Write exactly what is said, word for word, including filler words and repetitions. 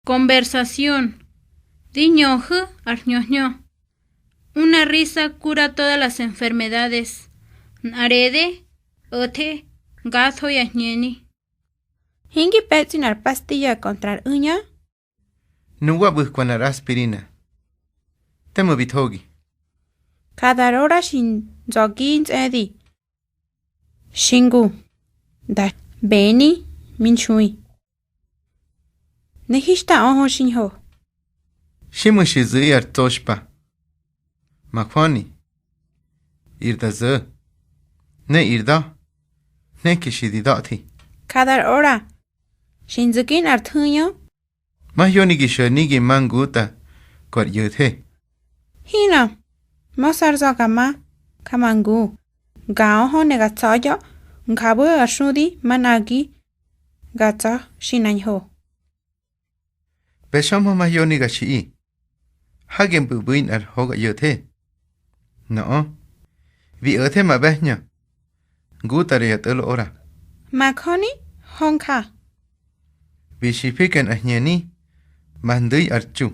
Conversación. Di ñöju̱ ar hñö hñö. Una risa cura todas las enfermedades. Nꞌarede, o̱the, ngatho ya hñeni. Hingi pe̱tsꞌi nꞌar pastilla kontra ar u̱ña. Nuwa ꞌbu̱kwa nꞌar aspirina. Temꞌu̱ bi thogi. Kadar ora xi nza̱gi ntsꞌe̱di. Xi ngu. Da beni mi nxui. Ne hinxta öhö xiñho. Xiꞌmu̱ xi zu̱ꞌi ar tsoxpa. Majöni. Ir da zo̱. Ne ir da̱. Nheki xi di da̱thi. Kadar ora. Xi nzu̱ki nꞌar thu̱ñö. Mahyoni gi xo̱ni gi ma ngutꞌa kor ꞌyo̱the. Hinꞌö, mösar za̱ ga ma, ga ma ngu, ga öhö ne ga tsa̱ya̱, njapꞌu̱ ar xudi manꞌagi ga tsa̱ xinañho. Bexömhö mahyoni ga xiꞌi, hage mbu̱ ꞌbu̱i nꞌar hoga ꞌyo̱the. Nöꞌö bi o̱the ma ꞌbe̱hñö, ngutꞌa ya tꞌo̱lo ora. Majöni hönja. Bi xifi ke nꞌar hñeni, ma ndu̱i ar tsu.